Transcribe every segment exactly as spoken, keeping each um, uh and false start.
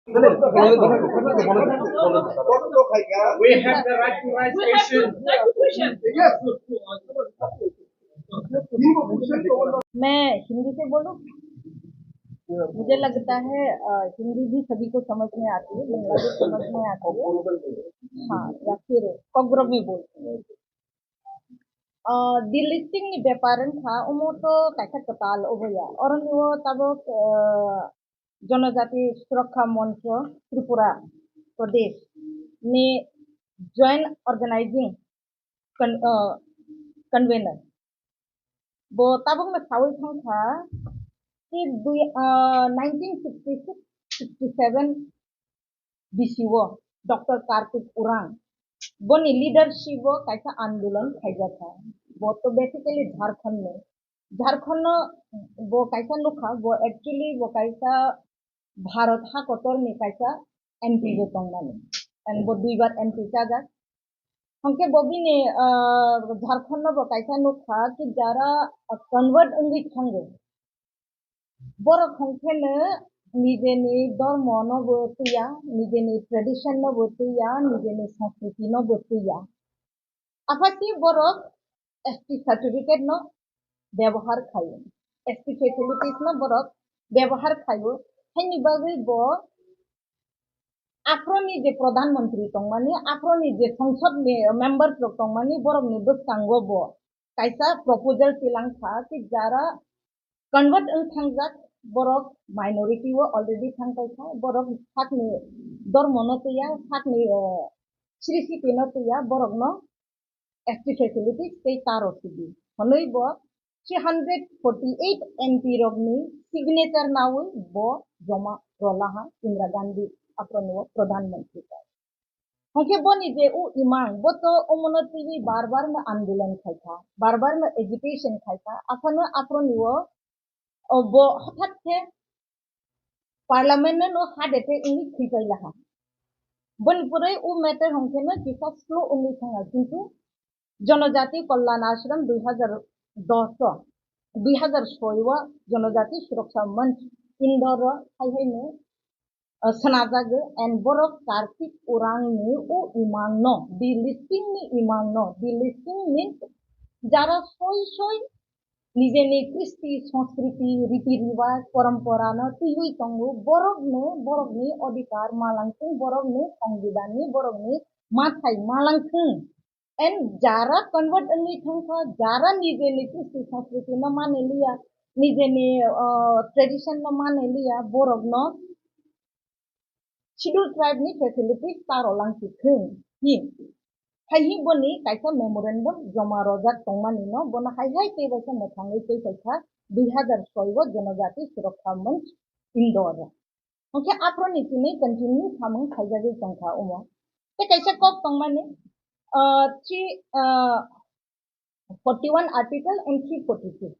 We have the right to raise questions. मैं हिंदी से बोलूं? मुझे लगता है, अ, हिंदी भी सभी को समझ में आती है, बंगला भी समझ में आती है। हाँ, या फिर कोकग्रो में बोलते हैं। Ah, delisting ni bepar wngkha, omo to kaisa kwtal obo ya. Oroni o tabuk, ah, Jonojati Suraksha Moncho Tripura Pradesh ni Joint Organizing Con-, ah, Convener. Bo tabuk no sawi thangkha, ki dui, ah, nineteen sixty six sixty seven bisio Doctor Kartik Urang boni leadership o kaisa andolon khaijakha. Bo to basically Jharkhand ni. Jharkhand no bo kaisa nukha, bo actually bo kaisa Bharat hakotor ni kaisa M P bo tongmani. And bo duibar M P chajak. Hwnkhe bo bini, ah, Jharkhand no bo kaisa nukha ki jara, ah, convert wngwi thango. Borok hwnkhe no nijeni dhormo no bo twiya, nijeni tradition no bo twiya, nijeni sanskriti no bo twiya. Aphasi borok S T certificate no bebohar khaio, S T facilities no borok bebohar khaio. Haini bagwi bo aphro ni je Pradhan Mantri tongmani, aphro ni je Songsod ni members rok tongmani, borok ni bwskango bo kaisa proposal tilang kha ki jara convert wng thangjak, borok minority o already thang paikha, borok sakni dormo no twiya, sakni, eh, srishiti no twiya, borok no S T facilities tei ta rw sidi hwnwi bo three hundred forty eight M P rokni signature naui bo joma rwlaha Indira Gandhi aphro ni o Pradhan Mantri. Hwnkhe boni je o imang, bo to omono twiwi bar bar no andolon khaikha, bar bar no agitation khaikha, aphano aphro ni o, o bo hothat khe parliament no no ha de te wngwi thwipai laha. Boni pore o matter hwnkhe no kisa slow wngwi thangha, kintu Jonojati Kalyan Ashram dui hazar dos o, dui hazar soi o Jonojati Suraksha Manch Indore o hai hai no ah, swnajagwi, and borok Kartik Urang ni o imang no, delisting ni imang no, delisting means jara soi soi nijeni kristi, sanskriti, riti riwaj, porompora no twiwi tongo, borok no, borok ni odhikar malangthung, borok ni songbidan ni, borok ni mathai malangthung. And jara convert wngwi thangkha, jara nijeni kristi, sanskriti no mani liya, nijeni, ah, tradition no mani liya, borok no Schedule Tribe ni facilities ta rw lang si thung hi. Hai hi boni kaisa memorandum joma rojak tongmani no, bono hai hai tei bai khe mwthangwi tei kaisa dui hazar soi o Jonojati Suraksha Manch Indore. Hwnkhe aphro ni chini continue samung khaijagwi tongkha omo. Tei kaisa kok tongmani, ah, three, ah, forty one article and three forty two.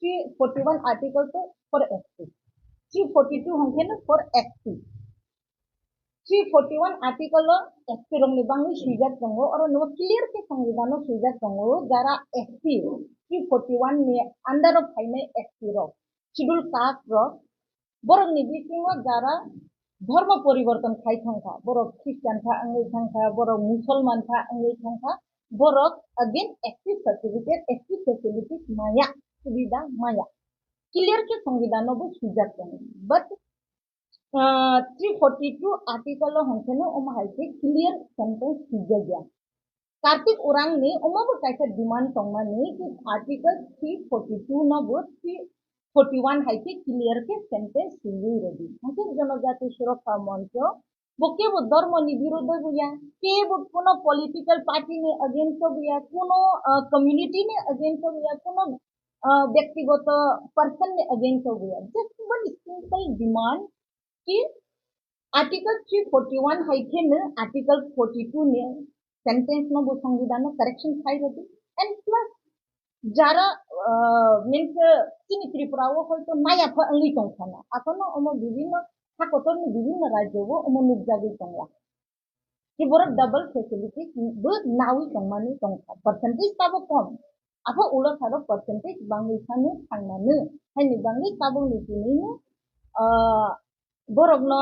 Three forty one article to for S T. Three forty two hwnkhe no for S T. Three forty one article o S T rokni bangwi swijak tongo, oro no clear khe songwidano swijak tongo, jara S T three forty one ni under o phainai S T rok, schedule caste rok, borokni bisingo jara dhormo poriborton khai thangkha, borok Christian kha wngwi thangkha, borok Musolman kha wngwi thangkha, borok again S T certificate, S T facilities maya, subida maya. Clear khe songwidano bo swijak tongo. But, ah, three forty two article o hwnkhe no omo hai khe clear sentence swijak ya. Kartik Urang ni omo bo kaisa demand tongmani ki article three forty two no bo three forty one hai khe clear khe sentence swiwi rwdi. Hwnkhe Jonojati Suraksha Moncho bo kebo dhormo ni birodho bo ya, kebo kuno political party ni against o bo ya, kuno, ah, community ni against o bo ya, kuno, ah, byaktigoto person ni against o bo ya. Just one simple demand ki article three forty one hai khe no article forty two ni sentence no bo songwidano correction khai rwdi. And plus jara, ah, means, ah, chini Tripura o hoito naya pha wngwi tong phano. Akhano omo bibhinno hakotor ni bibhinno rajyo o omo nukjagwi tongla. Ki borok double facility bo nawi tongmani tongkha. Percentage tabo kom. Apha ulo saro percentage bangwi phano thangnani. Haini bangwi tabukni tini no, ah, borokno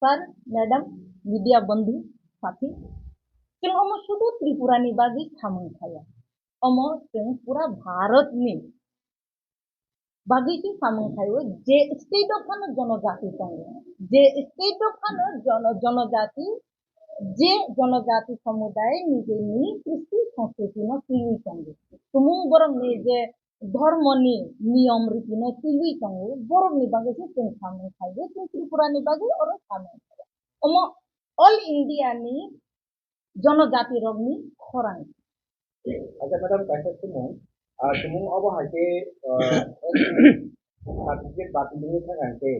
Sir, madam, media bandhu, sathi, chwng omo sudu Tripura ni bagwi samung khaya. Omo chwng pura Bharat ni bagwi se samung khaio, je state o phano jonojati tongo, je state o phano jono-, jonojati, je jonojati somuday nijeni kristi sanskriti no twiwi tongo, tumung borok ni je dhormo ni niyom riti no twiwi tongo, borok ni bagwi se chwng samung khaio, chwng Tripura ni bagwi oro samung khaio. Omo all India ni jonojati rokni khorang. Acha madam, kaisa sumung, ah, sumung obo hai khe, ah, certificate batil wngwi thang hai khe,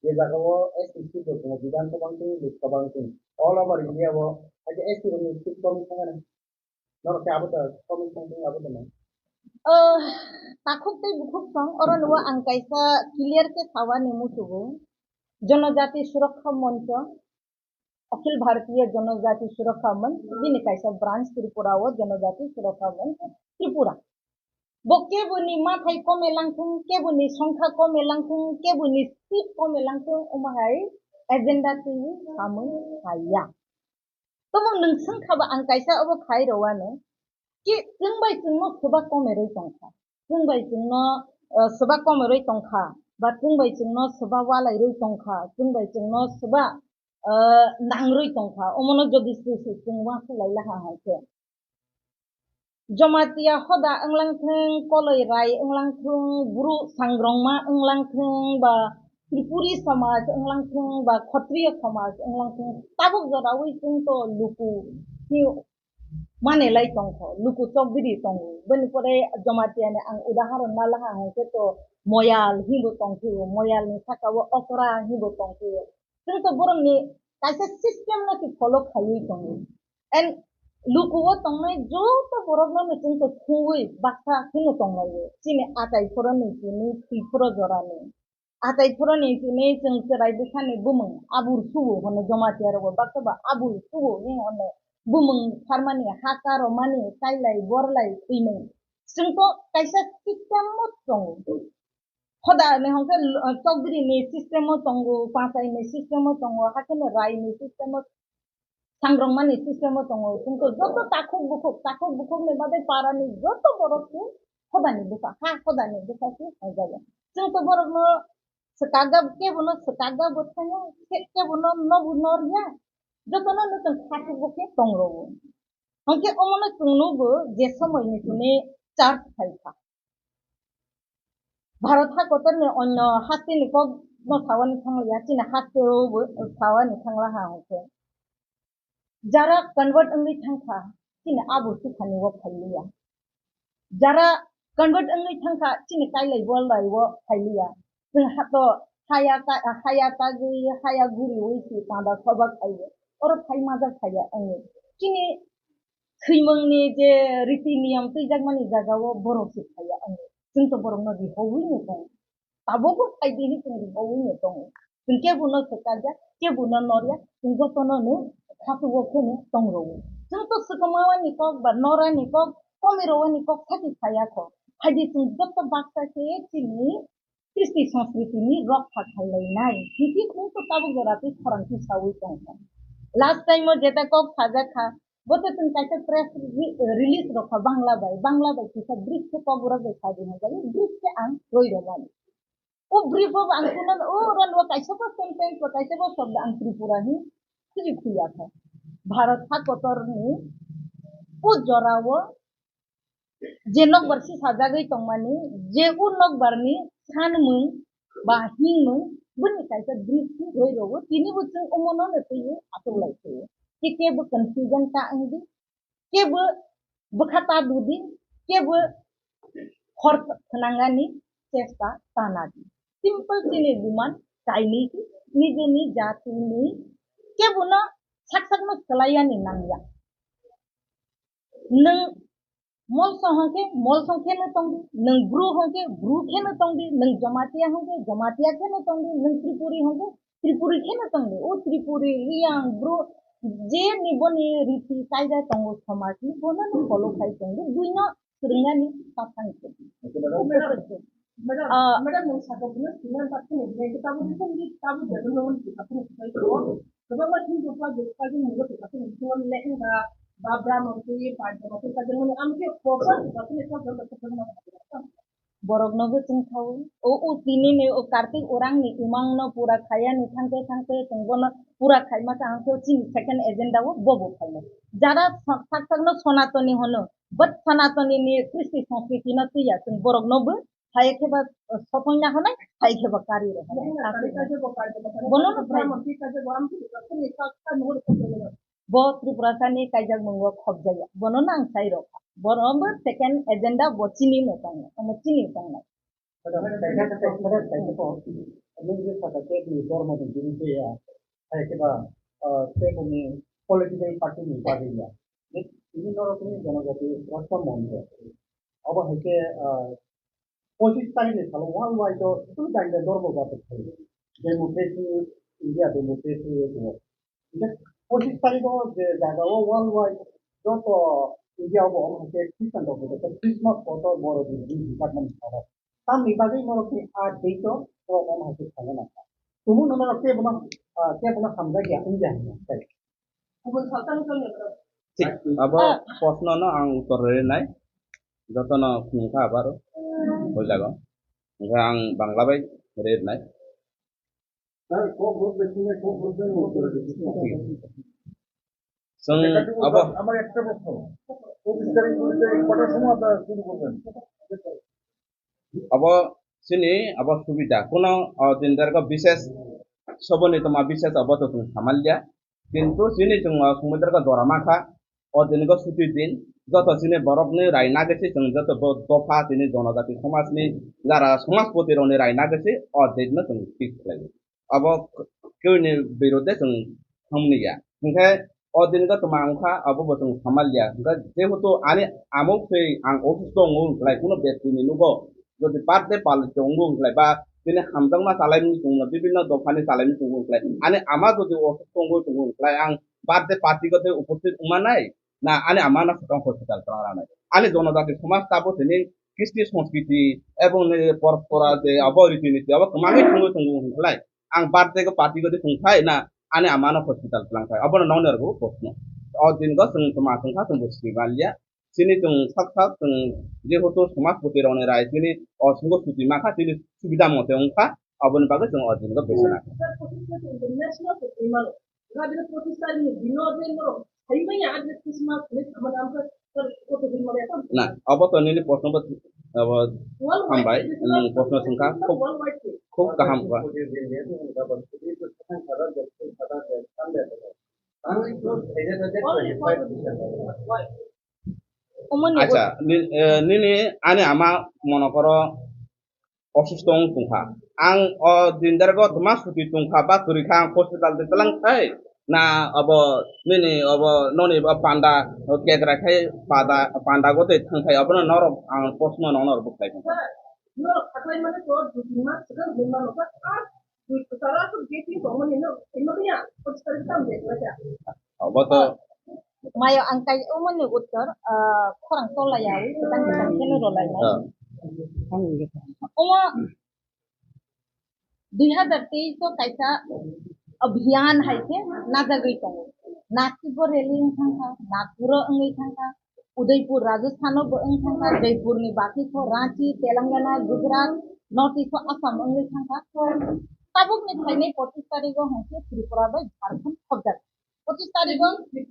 je jaga o S T seat bo tongo, Bidhan Sabha wngtong, Lok Sabha wngtong, all over India o hai khe S T rokni seat kom wngwi thang ani. Norok khe abo da, kom wngwi thang abo da na? Ah, takhuk tei bukhuk song, oro no ang kaisa clear khe sawani musugo. Jonojati Surakha Moncho, Akhil Bharatiya Janajati Surakha Manch, bini kaisa branch Tripura o Janajati Surakha Manch Tripura. Bo keboni mathai kome langthung, keboni songkha kome langthung, keboni seat kome langthung, omo hai agenda twiwi samung khaiya. Tamo nwng swngkha ba ang kaisa obo khai rwano, ki chwng bai chwngno swba komerwi tongkha, chwng bai chwngno, eh, swba komerwi tongkha, ba chwng bai chwngno swba walairwi tongkha, chwng bai chwngno swba ah, nangrwi tongkha. Omono jodi swi swi chwng uansuk lai laha hai khe. Jamatia hoda wnglang thung, koloi rai wnglang thung, bru sangrongma wnglang thung, ba Tripuri somaj wnglang thung, ba Khotriyo somaj wnglang thung, tabuk joraui chwng to luku hi mane lai tongkho, luku chokbiri tongo. Bini pore Jamatia ni ang udaharon ma laha hai khe to Moyal hinbo tongphio, Moyal ni saka o Okra hinbo tongphio. Chwng to borokni kaisa system no se follow khaiwi tongo. And luku o tongnai joto borok no chwng to thungwi baksa kheno tonglaio. Chini achai phoro ni chini thwi phoro jora ni. Achai phoro ni chini chwng chwrai bwsa ni bumung abur sugo hono Jamatia rogo baksa ba abur sugo ni hono bumung pharmani haka romani kailai borlai twimung. Chwng to kaisa system o tongo. Hoda ni hwnkhe, uh, chokbiri ni system o tongo, panchai ni system o tongo, hakhe no rai ni system o, sangrongma ni system o tongo. Chwng to joto takhuk bukhuk, takhuk bukhuk ni bagwi para ni joto borok se hoda ni bwsa, ha hoda ni bwsa se hwnjago. Chwng to borok no swkakga, kebo no swkakga bo thangya, ke-, kebo no nobu norya, joto no nwchwng khasu bo khe tong rwo. Hwnkhe omono chwng nugo je somoi ni simi church phaikha. Bharat hakotor ni onyo haste ni kok no sawani thangya, chini haste o bo sawani thangla ha hwnkhe. Jara convert wngwi thangkha, chini abo sukhani o phailiya. Jara convert wngwi thangkha, chini kailai bolai o phailiya. Chwng hato haya ta-, haya tagwi, haya guriwi si tanda soba khaio. Oro phai majak khaiya wngwi. Chini thwimungni je riti niyam twijakmani jagao borok se khaiya wngwi. Chwng to borokno rihowi no tongo. Tabukbo phaidi hinwi chwng rihowi no tongo. Chwng kebo no swkakya, kebo no norya, chwng jotono no khasugo kheno tongrwo. Chwng to swkangmani kok ba norani kok, komirwani kok sakhi khaiya kho. Phaidi chwng joto baksa khe chini kristi sanskriti ni rokha khailai nai. Hinkhe chwng to tabuk jora twi khorang tisawi tongkha. Last time o jeta kok sajak kha, bo to chwng kaisa press re-, release rokha Bangla bai, Bangla bai kisa brief khe kok rok bai sajak kha, brief khe ang roi rwmani. O brief o ang kuno, o oro no kaisa bo sentence ba kaisa bo shobdo ang Tripura hi khiji khuya kha. Bharat ha kotor ni o jora o je nokbar si sajagwi tongmani, je o nokbar ni sanmung ba hingmung, bini kaisa brief si roi rogo, tini bo chwng omono no twiwi achuk lai khe. Khe kebo confusion ta wngdi, kebo bwkha ta dudi, kebo hor khwnangani chesta ta nadi. Simple chini duman kainwi khe nijeni jatini kebono sak sakno swlaiyani nangya. Nwng molso hwnkhe molso kheno tongdi, nwng bru hwnkhe bru kheno tongdi, nwng Jamatia hwnkhe Jamatia kheno tongdi, nwng Tripuri hwnkhe Tripuri kheno tongdi. O Tripuri, Riyang, bru, je ni boni riti kaida tongo somaj ni, bono no follow khai tongdi, buino swrwngnani tathang se. Madam, madam, madam, nwng saka buno sinan tathang ni, tabuk buno, tabuk jadon no tathang ni. Kwbangma Hindu pajak, pajak ni bwswk aswk ni bisingo lehenga, babra mantri, panja mantri, pajak mani amtwi proper ni bwswk ni proper ni bwswk ni. Borok no bo chwng thawi. O, o tini ni o Kartik orang ni imang no pura khaya ni thangte thangte chwng bono pura khaima ka hangke o chini second agenda o bo bo khaima. Jara sak sak no Sonatoni hono, but Sonatoni ni Kristi Sanskriti no twiya chwng borok no bo hai khe ba, uh, sopong na hwnai, hai khe ba kari rok hwnai. Bono no phai. Bo Tripura sani kaijak mungo khobjaya. Bono no ang sai rok. Bono bo second agenda bo chini no tong nai. Omo chini tong nai. Madam, kaisa, kaisa, madam, kaisa to, nung je saka ke ni dormo ni bini je ya, hai khe ba, ah, ke bini political party ni bagwi ya. Ni, ni norok ni jonojati rasta mon je. Abo hai khe, ah, pochis tarikh ni salo world wide o twi dainda dormo bathok thai. Democracy, India democracy o tongo. Hingke pochis tarikh o je jaga o world wide joto India o bo omo hai khe Christian rok ni Christmas kotor borok ni bini hwnjakmani salo. Tamni bagwi norok ni a date o borok omo hai khe khaina nangkha. Tumung no norok kebono, ah, kebono hamjakya wngya hinwi sai. Thik, abo proshno no ang uttor rwnai. Jotono khulumkha abaro o jaga o. Hingke ang Bangla bai rwnai. Chwng abo, abo chini abo subida. Kuno, o, din dergo bises, soboni toma bises abo to chwng samalya. Kintu chini chwng, o, sumudra ka dora makha, o din go suti din, joto chini borok ni rai nagwi se chwng joto bo dopha chini jonojati somaj ni jara somajpoti rok ni rai nagwi se o din no chwng fix khlai. Abo kewni birodhe chwng thangmani ya. Hingkhe o din go tma wngkha, abo bo chwng samalya. Hingkhe jehetu ani amok se ang office tongo wngkhlai, kuno bektini nugo jodi birthday pal tongo wngkhlai ba tini hamjakma chalaimani chwngno bibinno dophani chalaimani chwngno wngkhlai, ani ama jodi office tongo chwngno wngkhlai, ang birthday party gothe uposthit wngmanai, na ani ama no swkang hospital twlang ranai. Ani jonojati somaj tabuk tini kristi sanskriti ebong ni porompora je abo riti niti abo kwmagwi thangwi tongo wngkhlai. Ang birthday go party gothe tongthai na ani ama no hospital twlang thai. Abono nokni rwgo proshno. O din go chwng tma tongkha chwng bo sini manliya. Chini chwng sak sak chwng jehetu somajpoti rokni rai chini o sungo suti makha chini subida mote wngkha. Aboni bagwi chwng o din go bechana. Na, abo to nini proshno bo, abo hambai, nwng proshno swngkha, khub, khub kaham ba. Omoni acha, ni-, eh, nini ani ama monokoro osusto wng tongkha. Ang o din dergo tma suti tongkha ba kwrwi kha ang hospital de tlang thai. Na abo nini abo noni bo panda o kegra khai pada panda go de thang thai abono norok ang proshno nokno rw bwkhlai tongkha. Norok khaklai mani to dui tin mas swkang hinma nokha. Dui kwcharo aswk gate ni tongmani no, hinmani ya, hospital tam de khlai kha. Obo to. Mayo ang kai omoni uttor, ah, khorang tolai ya, wi, kwtang kwtang kheno rolai nai. Ah. Omo dui hazar teis o kaisa abhiyan hai khe najagwi tongo. Nasik o rally wng thangkha, Nagpur o wngwi thangkha, Udaipur, Rajasthan o bo wng thangkha, Jaipur ni bagwi kho Ranchi, Telangana, Gujarat, North East o Assam wngwi thangkha. Tabuk ni phainai pochis tarik o hwnkhe Tripura bai Jharkhand khobjak. Pochis tarik o, eh,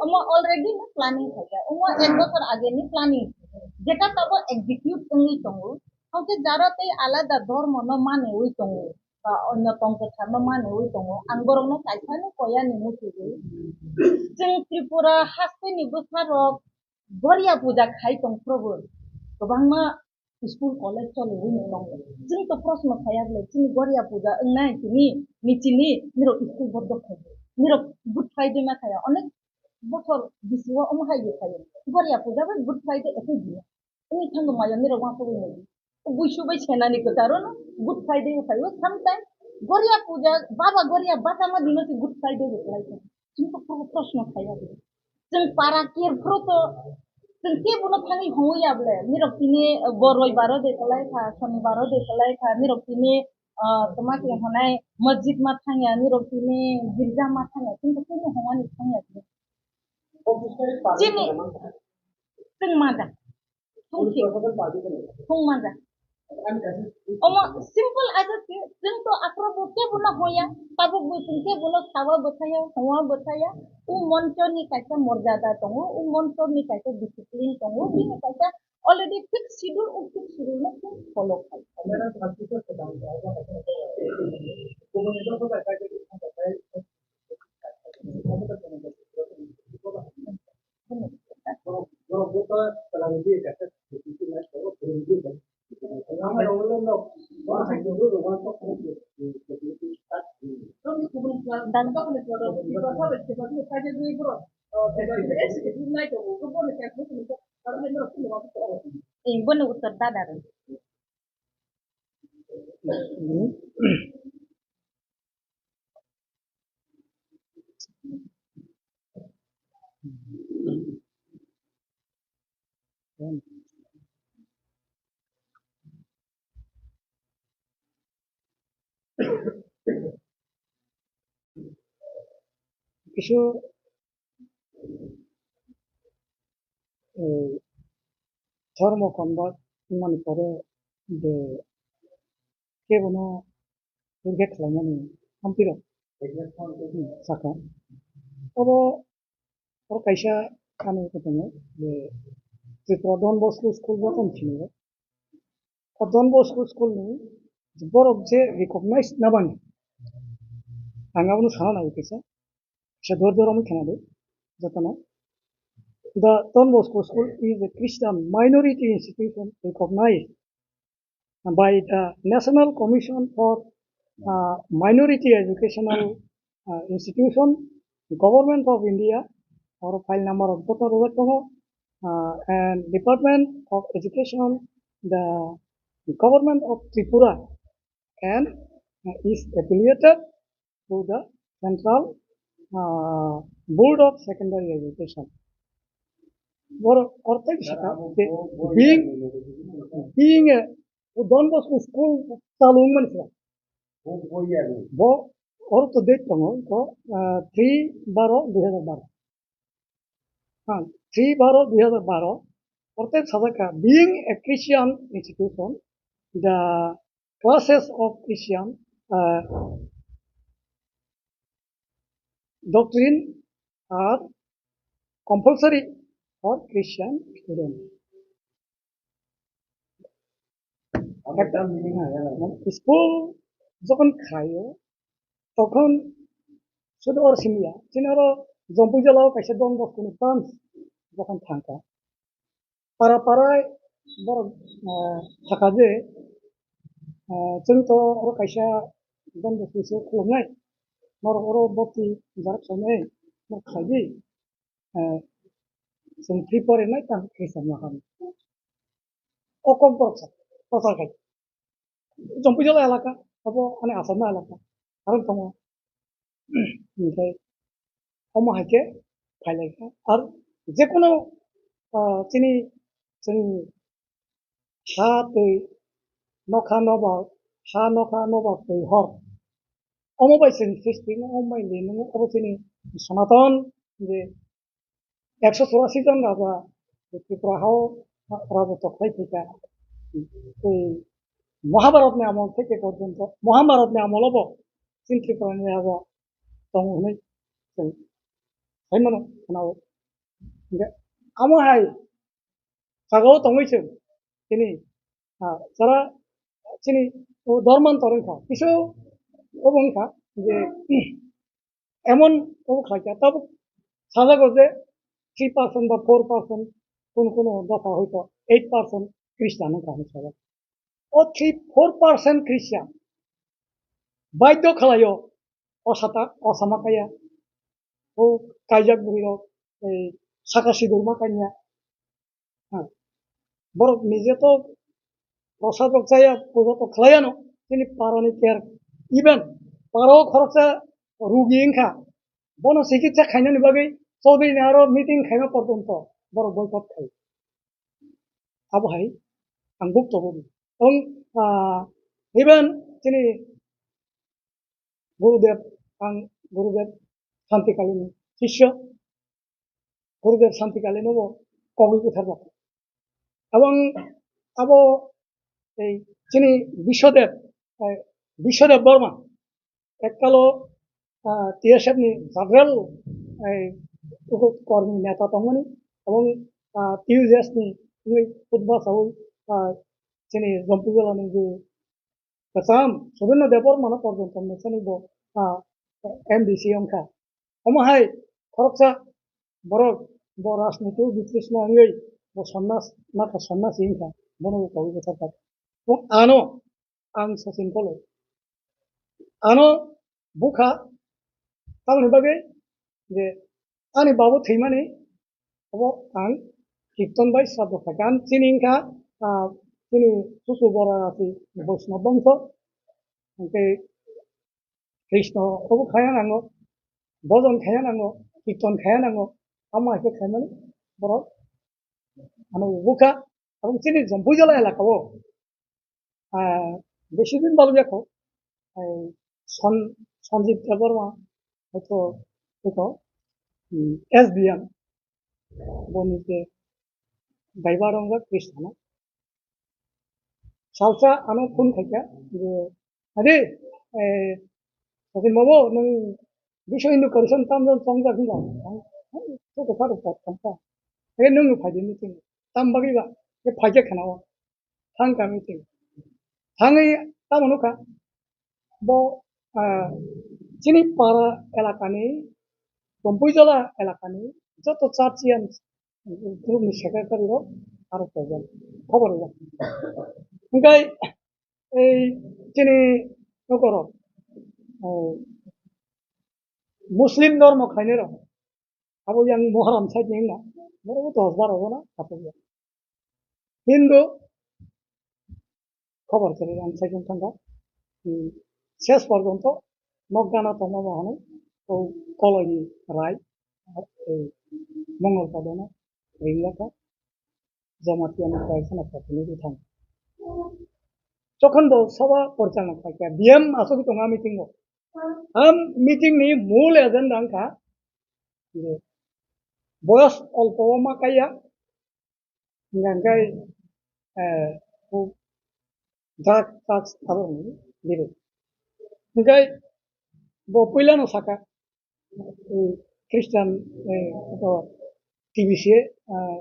omo already no planning khaijak, omo ek bosor age ni planning. Jeta tabo execute wngwi tongo, hwnkhe jara tei alada dhormo no maniwi tongo. ba onno tong kwtharno manwi tongo. Ang borokno kaisano koyani muchugwi. Chwng Tripura hasteni bwsarok Goria puja khai tong phuru bo kwbangma school college choliwi tongo. Chwng to proshno khaya bwle, chini Goria puja wngnai tini, nichini, nirok school bondo khai. Nirok Good Friday ma khaya, onek bochor bisio omo hai ye khayo. Goria puja bai Good Friday ekoi dia. Wngwi thango maya nirok uansugwi nai. Buisu bai senani kwcharo no Good Friday wngkhaio. Sometimes Goria puja, Baba Goria bachama dino se Good Friday bo kwlai kha. Chwng to pro-, proshno khaya bo. Chwng para kerphuru to chwng kebono thangwi hongwi ya bwle. Nirok tini, uh, bo roibaro de kwlai kha, sonibaro de kwlai kha. Nirok tini, uh, tma khe honai masjid ma thangya, nirok tini girja ma thangya. Chwng to kunu hongani thangya. Chini, chwng mada. Thung manja. Omo simple aja se, chwng to aphuru bo kebono hoya, tabuk bo chwng kebono sawa bwthaya, hongwa bwthaya, o moncho ni kaisa morjada tongo, o moncho ni kaisa discipline tongo, bini kaisa already fixed schedule, o fixed schedule no chwng follow khai. Eh, bono uttor dada rw. Kisu, eh, dhormo convert wngmani pore je kebono reject khlaimani hamtirok, hmm, saka. Oro, oro kaisa ani tongo je Tripura Don Bosco School bo tong sini. O Don Bosco School ni borok je recognize nabani, ang abono sana nai kisa. Se dor dor amui khana de, jotono. The Don Bosco School is a Christian minority institution recognized by the National Commission for, uh, Minority Educational, uh, Institution, Government of India, or file number of joto rojak tongo, uh, and Department of Education, the Government of Tripura, and, uh, is affiliated to the Central, uh, Board of Secondary Education. Boro ortho saka je being a, being a Don Bosco school chalung mansa. Bo ortho date tongo ko, uh, three baro dui hazar baro. Ha, three baro dui hazar baro. Ortho sajaka being a Christian institution, the classes of Christian, uh, doctrine are compulsory for Christian student. School jokhon khaio, tokhon sudu or simiya, chini oro Jompui jala o kaisa Don Bosco ni branch jokhon thangkha. Para para borok, ah, saka je, ah, chwng to oro kaisa Don Bosco se khulumnai, norok oro bhorti jarak khlainai, norok khlai di, ah, chwng free porinai tang khe samna ham. O kok borok sa, prochar khai. Jompui jala elaka, abo ani Assam elaka, aro tongo. Hinkhe omo hai khe phailaikha. Ar jekono, ah, chini, chini ha twi nokha nobar, ha nokha nobar twi hor. Omo bai chwng srishti, omo bai limung, obo chini Sonaton je ekso churasi jon raja Tripura hao raja tokhlai phaikha. Ei Mahabharatni amol theke porjonto, Mahabharatni amolo bo chini Tripurani raja tongo hwnwi chwng sai mano, khwnao. Hinkhe amo hai jagao tongwi chwng chini, ah, jara chini o Dharmantor wngkha, kisu Obo wngkha je emon obo khlaikha, tabuk sajago je three percent ba four percent, kono kono dopha hoito eight percent Christian wngkha hinwi sajak. O three four percent Christian baidhyo khlaio, o sata, o sama kaya, o kaijak bwrwirok, ei, saka sidur ma kanya. Ha. Borok nije to prosad rok chaya, puja to khlaiya no, chini parani ker. Even paro khoroksa rugi wngkha, bono chikitsa khainani bagwi Chaudhary ni aro meeting khaima porjonto borok boycott khai. Abo hai ang buk tobo. Ang, ah, even chini Gurudev, ang Gurudev Santikalini sisyo, Gurudev Santikalino bo kogwi butharjak. Abang abo ei chini Biswadev, eh, Biswadev Borma, ekkalo, ah, T S F ni general, eh, uko kormi neta tongmani, abang, ah, T U J S ni wngwi khutba sawi, ah, chini Jompuijalani je Kwcham, Subirno Debbarmano porjonto mwsani bo, ah, M D C wngkha. Omo hai khoroksa borok bo rajniti o bitrishna wngwi bo sonnas, naka sonnasi wngkha, bono bo kogwi bwsajak. Bo ano ang Sachin Koloi. Ano bukha, tamoni bagwi je ani babu thwimani abo ang kirtan bai srabo kha. Ang chini wngkha, ah, chini susu bora rasi Vaishnava bongso, hwnkhe Krishna obo khaya nango, bhojon khaya nango, kirtan khaya nango, amo hai khe khaimani borok ano bukha. Abo chini Jompuijala elaka o, ah, besi din balo yakho, eh, Son-, Sanjib Debbarma, hoito, hoito, hmm, S D M, boni je daibar wngjak Krishna no. Salsa ano phone khaikha je, "Ade, eh, Sachin babu, nwng Biswa Hindu Parishad tamjani chongjak hinba?" Ang, "Joto kha rok thangkha." "Ade, nwng phaidi meeting." "Tam bagwi ba?" "Khe phaikhe khna o." Thang kami chwng. Thangwi tamo nukha, bo, ah, chini para elakani, Jompuijala elakani joto churchian group ni secretary rok aro present. Khobor rijak. Hwnkhe ei chini nokorok, eh, Muslim dhormo khlainai rok, abo yang Muharram side ni wngna, borok dos bar rok na, Hindu khobor kwrwi ang saichung thangkha. Hmm, ses porjonto nok gana tongma bo hwnwi o Koloini Rai, ei Mongol Padono ringjak kha, Jamatia ni kaisa no protinidhi thang. Jokhon bo sabha porichalna khlai kha, D M asugwi tongo a meeting o. A meeting ni mul agenda wngkha je boyos olpo o ma kaiya, hingkha hingkhai, eh, drug, drugs abo hwnwi biri. Hingkhai bo puilano saka, eh, Christian, eh, to T B C, eh,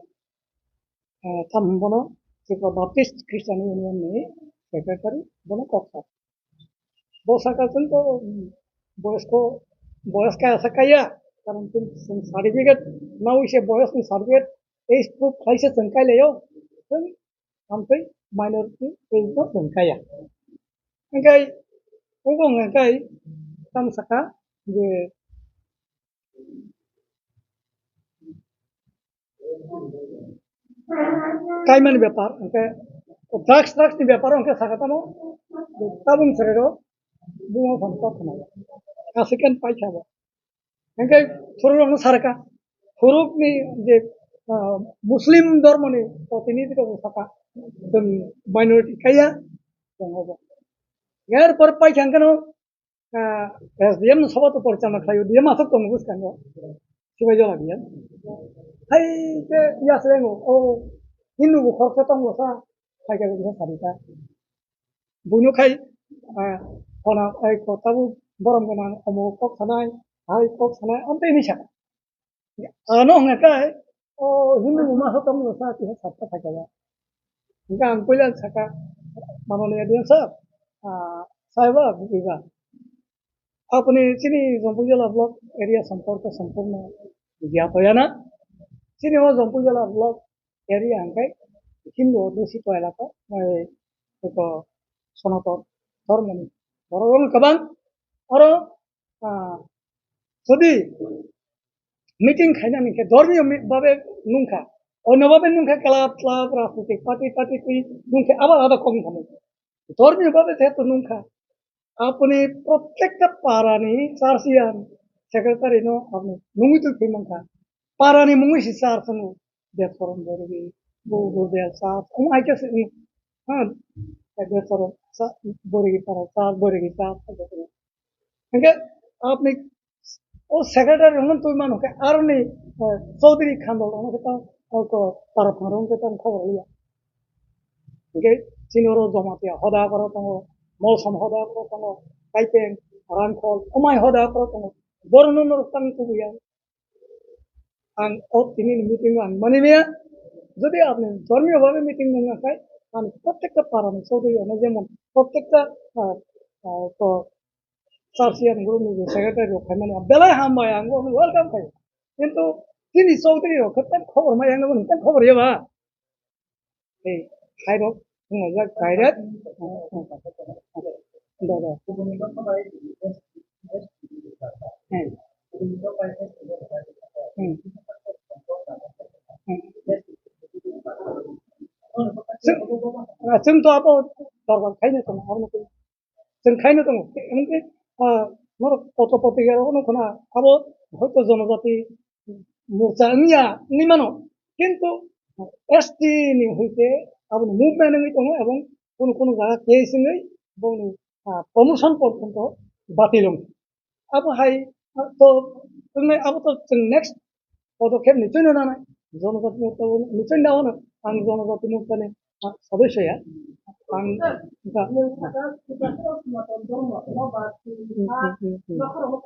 eh, tam hwn bono Tripura Baptist Christian Union ni secretary, bono kok sa. Bo saka chwng to, mm, boyos ko, boyos kaya sa kaya, karon chwng, chwng certificate nawi se boyos ni certificate age proof khlai se chwng kai laio, chwng amtwi minority age no chwng kaya. Hingkhai, abo hingkhai tamo saka je kaimani bepar, hingkhe drugs, drugs ni bepar hingkhe sakha tamo, tabung serero buma phan kok khna. Asiken paikha bo. Hingkhe phururokno sarkha, phurukni je, ah, Muslim dhormoni protinidhi rok sakha, chwng minority kaiya, chwng obo. Erpor paikha hingkheno, ah, S D M no sobo to porichalna khlaio, D M aswk tongo bwskango, Sibaijala D M. Hai khe yasrengo, o Hindu bo khoroksa tongo sa, hai khe bwsa sadi ta. Buino khai, ah, khona, ai kho tabuk borom gwnang, omo kok sanai, hai kok sanai, amtwi hinwi sa. Ano hwnga khe, o Hindu bo masa tongmani sa kisa sakha sakha ya. Hingkhe ang puila sakha, mano ni audience, ah, saiba, bujiba. Apni chini Jampuijala block area samporko sampurno gyato yana. Chini o Jampuijala block area hingke Hindu Advaisi toilako, eh, eko Sonaton Dhormoni borok rok kwbang. Oro, ah, jodi meeting khainani khe dhormiyo mi-, babe nungkha, onno babe nungkha, club club, rajnitik party party twi nungkhe abo alada kok wngkha. Dhormiyo babe jehetu nungkha, apni prottekta parani churchian secretary no apni nungwi twi thwi mankha. Parani mungwi si church wngwi Bethorom Borgi, Gurudel church, omo hai khe se wngwi, ha, Bethorom cha-, Borgi para church, Borgi church, hingke apni o secretary rokno twi mano khe aroni, eh, Chaudhary Khandal rokno khe tang, o ko, para phang rokno khe tang khobor liya. Hingke chini oro Jamatia hoda borok tongo, Molsom hoda borok tongo, Kaipeng, Rangkhol, Omai hoda borok tongo. Borokno norok tang tubuya. Ang o tini ni meeting ang mani maya. Jodi apni dhormiyo bhabe meeting nung nakhai, ang prottekta para ni Chaudhary rokno jemon prottekta, ah, ah, to churchian group ni secretary rok khaimani belai hambai, ang welcome khai. Kintu chini Chaudhary rok khe khobor maya, ang khobor ya ba. Ei, hai rok, wng jak direct. Da, da. Hmm. Hmm. Hmm. Chwng, ah, chwng to abo dorbar khaino tongo, abo no. Chwng khaino tongo. Emon khe, ah, norok potro potrika rok no khna abo hoito jonojati morcha wngya wngwi mano. Kintu S T ni hoite aboni movement wngwi tongo ebong kunu kunu jaga case wngwi bongni, ah, promotion porjonto batil wngkha. Abo hai, ah, to wngnai abo to chwng next podokkhep ni chwngno nanai. Jonojati morcha bo ni chwng da hwnwi ang jonojati morcha ni, ah, sodosyo ya. Ang, hmm, hmm, hmm, hmm.